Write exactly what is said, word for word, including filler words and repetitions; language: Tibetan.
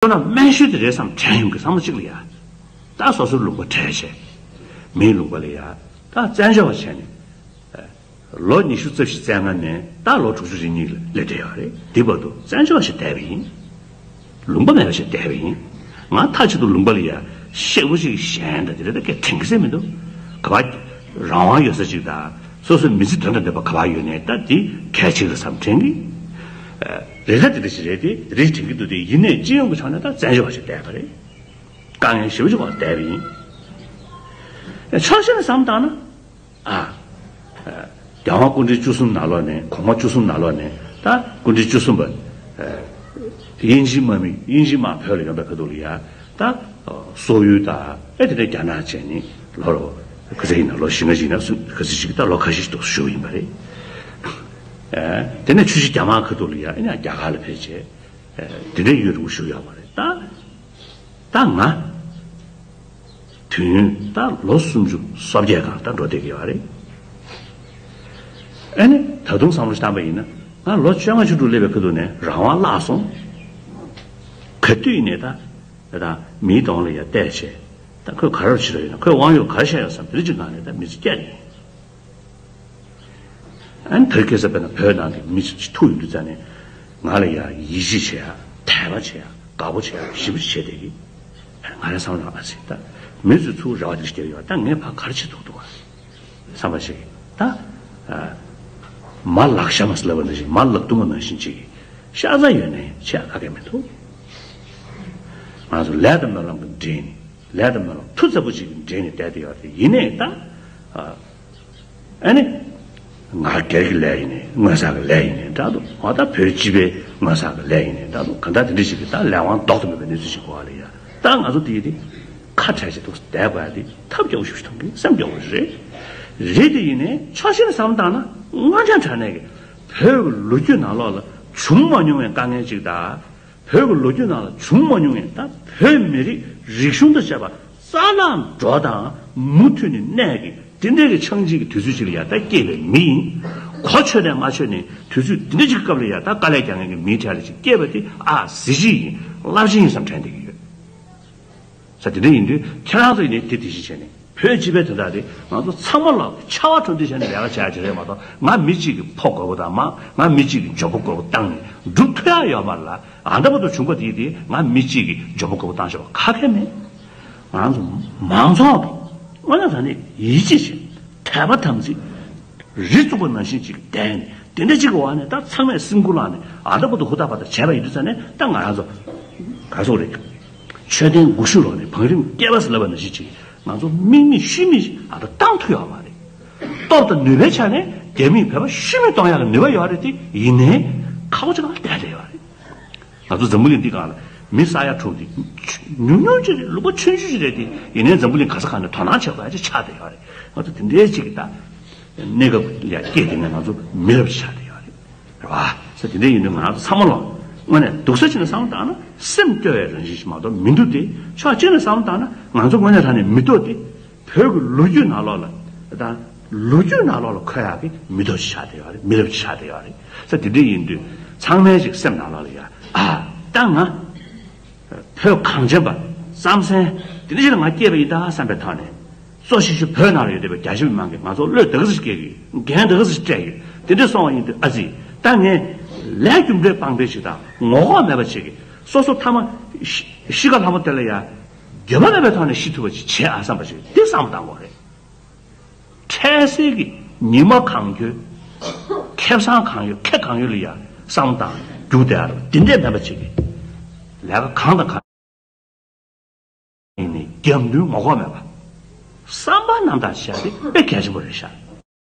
མདོར་ན་སྨན་ཤོད་དེ་རེད་བསམ་དྲན་ཡོང་གི་བསམ་བློ་གཅིག་ལ་ཡ། ད་སོ་སོའི་ལུང་པ་བྲལ་བྱས། མིའི་ལུང་པ་ལ་ཡ། ད་བཙན་བྱོལ་བ་བྱས་ནས། ལོ་ཉི་ཤུ་རྩ་བཞི་རྩ་ལྔ་ནས་ད་ལོ་དྲུག་ཅུ་རེ་གཉིས་ལ་སླེབས་བསྡད་ཡོད་རེད། འདི་བར་དུ་བཙན་བྱོལ་བ་ཞིག་བསྡད་པ་ཡིན། ལུང་པ་མེད་པ་ཞིག་བསྡད་པ་ཡིན། ང་མཐའ་གཅིག་ཏུ་ལུང་པ་ལ་ཡ་གཤེགས་པོ་ཞིག་གཞན་དང་དེ་འདྲ་ད་སྐད་དྲན་གི་སེ་མི་འདུག་ག་པར་རང་དབང་ཡོད་ས་ཅིག་དང་སོ་སོའི་མི་ཚེ་དོན་དང་ལྡན་པ་ག་པར་ཡོད་ནས་ད་འདི་གལ་ཆེ་གི་བསམ་དྲན་གི། རེད་ད་དེ་འདྲ་ཞིག་རེད་དེ་རེད་དྲན་གི་འདུག་དེ་ཡིན་ནའི་སྤྱི་ཡོངས་ཀྱི་ཆ་ནས་ད་བཙན་བྱོལ་བ་ཞིག་བསྡད་པ་རེད། དཀའ་ངལ་ཞེ་པོ་ཅིག་འོག་བསྡད་པ་ཡིན། ཕྱོགས་གཞན་ནས་བསམ་བཏང་ན། ཨ། རྒྱལ་དབང་སྐུ་ཕྲེང་བཅུ་གསུམ་ནང་ལོགས་ནས་གོང་མ་བཅུ་གསུམ་ནང་ལོགས་ནས་ད་སྐུ་ཕྲེང་བཅུ་གསུམ་པ། དབྱིན་ཇིའི་དམག་མི་དབྱིན་ཇིའི་དམག་བོད་ལ་ཡོང་པའི་ཁ་ཐུག་ལ་ཡ་ད། སོག་ཡུལ་དང་ཨེ་དེ་འདྲའི་རྒྱ་ནག་བྱས་ནས་ལོ་རོ་ག་ཚོད་ཡིན་ན་ལོ་བཞི་ལྔ་ཅིག་ཡིན་ན་སུ་ག་ཚོད་ཅིག་ད་ལོ་ཁ་ཤས་ཤིག་ཏུ་བཞུགས་ཡིན་པ་རེད། དེ་ནས་ཆུ་བཞི་རྒྱ་དམག་ཁ་ཐུག་ལ་ཡ་ཨེ་ནས་རྒྱ་གར་ལ་ཕེབས་བྱས། དེ་འདྲའི་ཡུན་རིང་པོ་བཞུགས་ཡོད་པ་རེད་ད། ད་ང་། དུས་ཡུན་ད་ལོ་སུམ་ཅུ་སོ་བརྒྱད་སྒང་ད་འགྲོ་བསྡད་ཀྱི་ཡོད་རེད། ཨ་ནི་ད་དུང་བསམ་བློ་བཏང་པ་ཡིན་ན་ང་ལོ་བཅོ་ལྔ་བཅུ་དྲུག་སླེབས་པའི་ཁ་ཐུག་ནས་རང་དབང་བརླག་སོང་། ག་དུས་ཡིན་ནའི་ད་ད་མིའི་གདོང་ལ་ཡ་བལྟས་བྱས་ད་ཁོས་ག་རེ་བྱེད་རོགས་ཡོད་ན་ཁོས་དབང་ཡོད་ག་རེ་བྱས་ཡོད་བསམ་དེ་རིགས་ཅིག་སྒང་ནས་ད་མི་ཚེ་སྐྱེལ་ཡིན། ཨ་ནི་བོད་སྐད་ས་དཔེར་ན་བོད་ནང་གི་མི་ཅིག་ཐུག་ཡོང་དུས་ཙ་ནས་ང་ལ་ཡ་ཡིད་ཆེས་བྱེད་ཡ་དད་པ་བྱེད་ཡ་དགའ་པོ་བྱེད་ཡ་ཞེ་པོ་ཅིག་བྱས་བསྡད་ཀྱི། ང་རང་བསམ་བློ་ཨ་ཙི་ད་མི་ཚོས་ཚུར་རེ་བ་དེ་བསྐྱལ་ཡོད་ད་ངས་ཕར་ག་རེ་བྱེད་ཐུབ་འདུག་བ་བསམ་པ་ཞིག་ད། མ་ལག་ཤ་མ་ཟེར་ལབ་པ་ནང་བཞིན་མ་ལག་བརྡུང་བ་ནང་བཞིན་ཅིག་ཤ་ཚ་ཡོད་ནའི་བྱེད་ཡ་ཁ་སྐད་མི་འདུག་ང་ཚོ་ལས་དང་སྨོན་ལམ་གྱི་འབྲེལ་ནས། ལས་དང་སྨོན་ལམ་མཐུ་རྩལ་པོ་ཅིག་གིས་འདྲེས་ནས་བསྡད་དེ་ཡོད་རེད་ཡིན་ནའི་ད། ཨ་ནི། ང་སྒེར་གྱི་ལས་ཡིན་ནའི་དངོས་བསགས་ཀྱི་ལས་ཡིན་ནའི་འདྲ་འདུག་འོ་ད་བོད་སྤྱི་པའི་དངོས་བསགས་ཀྱི་ལས་ཡིན་ནའི་འདྲ་འདུག་གང་ལྟར་དེ་འདྲ་ཞིག་གི་ད་ལས་དབང་ལྡོག་ཏུ་མེད་པའི་གནས་ཚུལ་ཞིག་གོ་བ་ལ་ཡ་ད་ང་ཚོ་དེ་ཡི་དེ་ཁ་བྲལ་ཞིག་འདུག་བསྡད་དགོས་ཡ་དེ་ཐབས་སྐྱོ་བོ་ཞིག་མཐོང་གི་སེམས་སྐྱོ་བོ་རེད། རེད་དེ་ཡིན་ནའི་ཕྱོགས་གཞན་ནས་བསམ་བཏང་ན་དངོས་འབྲེལ་དྲང་གནས་ཀྱི་བོད་ཀྱི་ལོ་རྒྱུས་ནང་ལོགས་ལ་བྱུང་མ་མྱོང་བའི་དཀའ་ངལ་ཅིག་དང་། བོད་ཀྱི་ལོ་རྒྱུས་ནང་ལ་བྱུང་མ་མྱོང་བའི་ད་བོད་མི་རིགས་རིག་གཞུང་དང་བཅས་པ་རྩ་ནས་འགྲོ་དང་མུ་མཐུད་ནས་གནས་ཀྱི་དེ་འདྲའི་གི་འཆང་ཆེན་གྱི་དུས་ཚོད་ཅིག་ལ་ཡ་ད་སྐྱེས་པའི་མི་ཡིན། གོ་ཆོད་ནས་མ་ཆོད་ནས་དུས་ཚོད་འདི་འདྲ་ཅིག་སྐབས་ལ་ཡ་ད་དཀའ་ལས་རྒྱག་མཁན་གྱི་མིའི་གྲས་ལ་ཅིག་སྐྱེས་པ་དེ་ཨ་གཟི་བརྗིད་ཡིན་རླབས་ཆེན་ཡིན་བསམ་དྲན་བསྡད་ཀྱི་ཡོད། ས་དེ་འདྲ་ཡིན་དུས་ཁྱེད་རང་ཚོ་ཡིན་ནའི་དེ་དེ་བཞིན་བྱས་ནས་བོད་སྤྱི་པའི་དོན་དག་དེ་ང་ཚོ་ཚང་མ་ལ་ཆར་པ་དྲོ་འདི་བྱས་ནས་ལས་ཀ་བྱ་ཡ་ཅིག་རེད་མ་གཏོགས་ང་མི་གཅིག་གི་ཕོ་དགོས་པ་དང་མ་ང་མི་གཅིག་གི་འཇོན་པོ་དགོས་པ་བཏང་ནས་སྒྲུབ་ཐུབ་ཡ་ཡོད་མ་རེད་ལ། ཨ་འདྲ་པོ་དུ་བྱུང་པ་དེ་དེ་ང་མི་གཅིག་གི་འཇོན་པོ་དགོས་པ་བཏང་ཆོག་པ་ཁ་ཁེ་མེད། ང་ཚོ་མང་ཚོགས་དང་དངོས་གནས་ད་ནི་ཡིད་ཆེས་བྱེད་དད་པ་དམ་ཚིག་རི་བཙུགས་པ་ནང་བཞིན་ཅིག་བསྡད་ནས་དེ་འདྲ་ཅིག་གི་འོག་ནས་ད་ཚང་མས་སེམས་ཁུར་བླངས་ནས་ཨ་འདྲ་པོ་དུ་ཧུར་ཐག་བར་ཐག་བྱས་པ་ཡིན་དུས་ཙ་ནས་ད་ང་རང་ཚོ་ག་ཚོད་རེད། མཆོད་རྟེན་དགུ་བཞི་ལོག་ནས་བང་རིམ་བསྐལ་པ་ཟེར་ལབ་པ་ནང་བཞིན་ཅིག་ང་ཚོ་དམིགས་མེད་ཤུལ་མེད་ཨ་ད་བཏང་ཐུབ་ཡོད་མ་རེད། སྟོབས་དང་ནུས་པའི་ཆ་ནས་རྒྱ་མིས་བོད་པ་ཤུལ་མེད་གཏོང་ཡག་གི་ནུས་པ་ཡོད་རེད་དེ་ཡིན་ནའི་ཁག་པོ་ཅིག་ནང་བསྡད་བསྡད་ཡོད་རེད། ང་ཚོ་འཛམ་བུ་གླིང་འདི་སྒང་ལ་མི་ས་ཡ་དྲུག་འདི་ཉུང་ཉུང་ཅིག་རེད། ལུང་པ་ཆུང་ཆུང་ཅིག་རེད་དེ་ཡིན་ནའི་འཛམ་བུ་གླིང་ག་ས་ག་ནས་དོ་སྣང་བྱེད་དགོས་ཡ་ཅིག་ཆགས་བསྡད་ཡོད་རེད། ང་ཚོ་དེ་འདྲའི་ཅིག་གི་ད་གནས་སྐབས་ལ་སྐྱེས་དེ་ནས་ང་ཚོ་མི་རབས་ཆགས་བསྡད་ཡོད་རེད། རེད་བ། ས་དེ་འདྲ་ཡིན་དུས་ང་རང་ཚོ་ཚང་མ་ལོ་དངོས་གནས་སྡུག་ས་ཅིག་ནས་བསམ་བློ་བཏང་ན་སེམས་སྐྱོ་བའི་རང་བཞིན་ཞིག་མ་གཏོགས་མི་འདུག་སྟེ། ཕྱོགས་གཅིག་ནས་བསམ་བློ་བཏང་ན་ང་ཚོ་དངོས་གནས་དྲང་གནས་མི་ཐོག་སྟེ། བོད་ཀྱི་ལོ་རྒྱུས་ནང་ལོགས་ལ་དང་ལོ་རྒྱུས་ནང་ལོགས་ལ་འཁོད་ཡག་གི་མི་ཐོག་ཅིག་ཆགས་བསྡད་ཡོད་རེད། མི་རབས་ཅིག་ཆགས་བསྡད་ཡོད་རེད། ས་དེ་འདྲ་ཡིན་དུས་ཚང་མའི་ཅིག་སེམས་ནང་ལོགས་ལ་ཡ་ཨ་ད་ང་བོད་གངས་ཅན་པ་རྩམ་ཟན་དེ་འདྲ་ཞིག་ལ་ང་སྐྱེས་པ་ཡིན་ད་བསམ་པའི་ཐོག་ནས། གཙོ་ཆེ་ཤོས་བོད་ནང་ལ་ཡོད་བསྡད་པའི་རྒྱ་ཆེ་མི་མང་གིས་ང་ཚོ་བློས་འདི་ག་ཚོད་སྐྱེལ་གི་འགན་འདི་ག་ཚོད་སྤྲད་གི་དེ་འདྲ་སོང་བ་ཡིན་དུས་ཨ་ཙི་ད་ངས་ལས་རྒྱུ་འབྲས་སྤངས་པའི་ཞིག་དང་ངོ་ལྐོག་མེད་པ་བྱེད་གི་སོ་སོ་ཐ་མ་ཤི་ཤི་ཁ་ལྷ་མོ་དེ་ལ་ཡ་འགྱོད་པ་མེད་པའི་ཐོག་ནས་ཤི་ཐུབ་པ་ཅིག་བྱེད་ཨ་བསམ་པ་ཞིག་འདི་བསམ་བློ་བཏང་དགོས་རེད། འཕྲལ་སེལ་གྱི་ཉི་མ་གང་འཁྱོལ། ཁེ་བཟང་གང་ཡོད་ཁེ་གང་ཡོད་ལ་ཡ་བསམ་བློ་བཏང་རྒྱུ་དེ་ཨ་རོ་འདི་འདྲས་མེད་པ་བྱེད་གི་ལས་ཀ་གང་དང་གང་ཡིན་ནའི་རྒྱབ་མདུན་ངོ་ལྐོག་མེད་པ། བསམ་པ་རྣམ་དག་བྱས་ཏེ་དཔེ་གལ་ཆེན་པོ་རེད་ཤག